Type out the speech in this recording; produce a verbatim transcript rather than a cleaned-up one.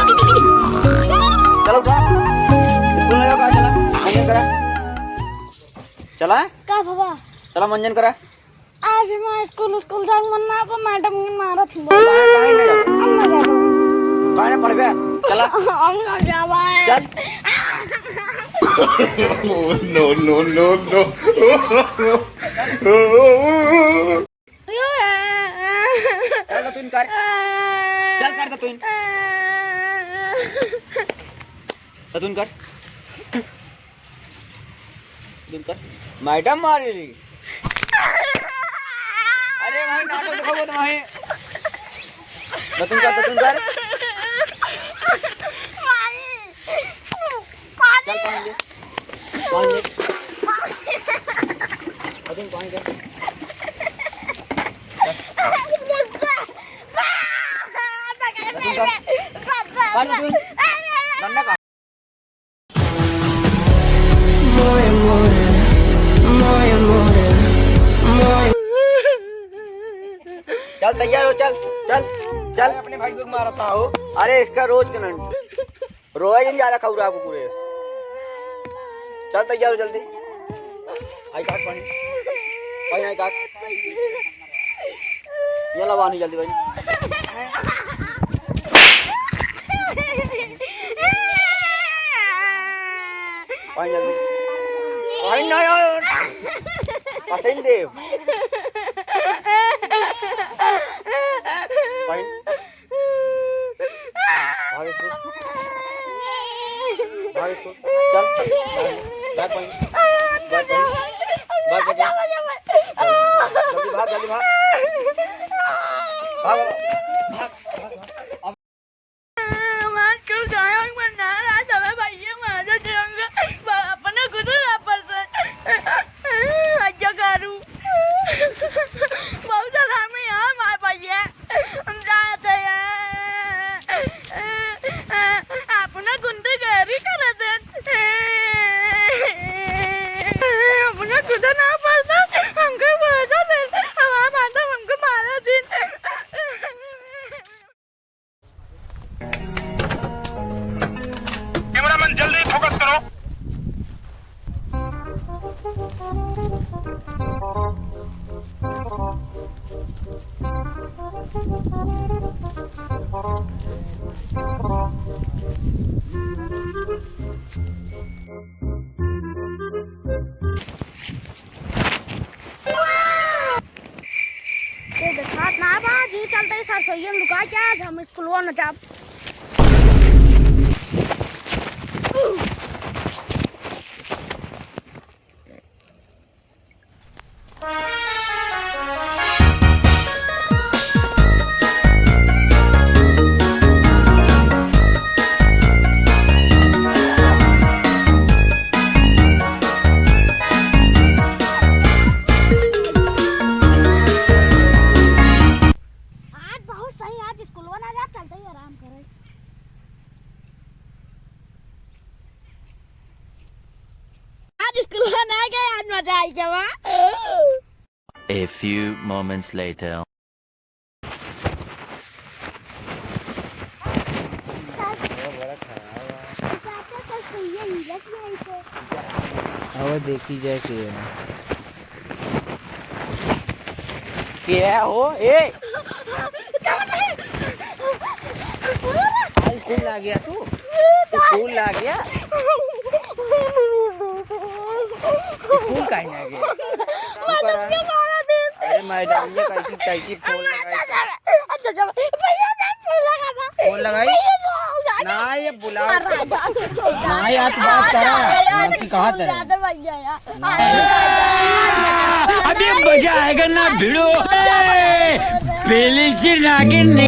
चला उठा। स्कूल ना जाओ, कहाँ चला? मंजन करा। चला? का बाबा? चला मंजन करा। आज मैं स्कूल, स्कूल जाए मन ना, पर मैडम के मारा थी। काहे, काहे ना जाओ? हम ना जाबो। काहे ना पढ़बे? चला। हम ना जाबो। चल। No, no, no, no। चल, दतुइन कर। चल, कर दतुइन। दतुइन कर। दतुइन कर। मैडम मारेली। अरे भाई, नाटक दिखाओ तो भाई। दतुइन कर, दतुइन कर। चल, पानी ले। पानी ले। अरे, पानी ले। चल। दतुइन कर। काट दतुइन। डंडा काट। चल, तैयार हो, चल, चल, चल। अपने भाई को मारता हो। अरे, इसका रोज के नंट। रोए जिन ज्यादा खौरा कुकुरे। चल, तैयार हो जल्दी। आई काट पानी। पानी आई काट। ये ला पानी जल्दी भाई। पानी जल्दी। पानी ना यार। पता ही नहीं दे। पानी। भाग इसको। भाग इसको। चल। भाग भाई। भाग भाई। भाग भाई। चल, जल्दी भाग, जल्दी भाग। भाग, भाग, भाग। हमार क्यों गायब बना रहा था, मैं भैया मार देंगे। अपने खुद ना पसंद। अच्छा करूँ। बहुत सलामी है हमारे भैया। हम जाते हैं। अपना गुंडागर्दी करत हैं। अपना खुदा ना पड़ता, हमको भरोसा दे। हमारा माता हमको मारा दिन। कैमरामैन, जल्दी फोकस करो। तो देखात ना बा, जी चलते सरसोईया में लुका के आज हम स्कूलवा न जाब। आज बहुत सही, आज स्कूलवा ना जा, चलते ही आराम करे। आज स्कूलवा ना गए, आज मजा आई गवा। A few moments later. अब देखी जाए के है। क्या हो? ए! आज स्कूल ना गया तू? स्कूल ना गया? स्कूल काहे ना गया? मदद के मारा दे। अरे मैडम, ये कैसी, कैसी फोन लगाई? अच्छा, अच्छा, भैया, फोन लगा था। फोन लगाई? भैया, ना, ये बुला। ना, यार, तू बात करा। मानसी कहाँ ते? अभी मजा आएगा ना भिड़ो। ए, पहले से नागिन ने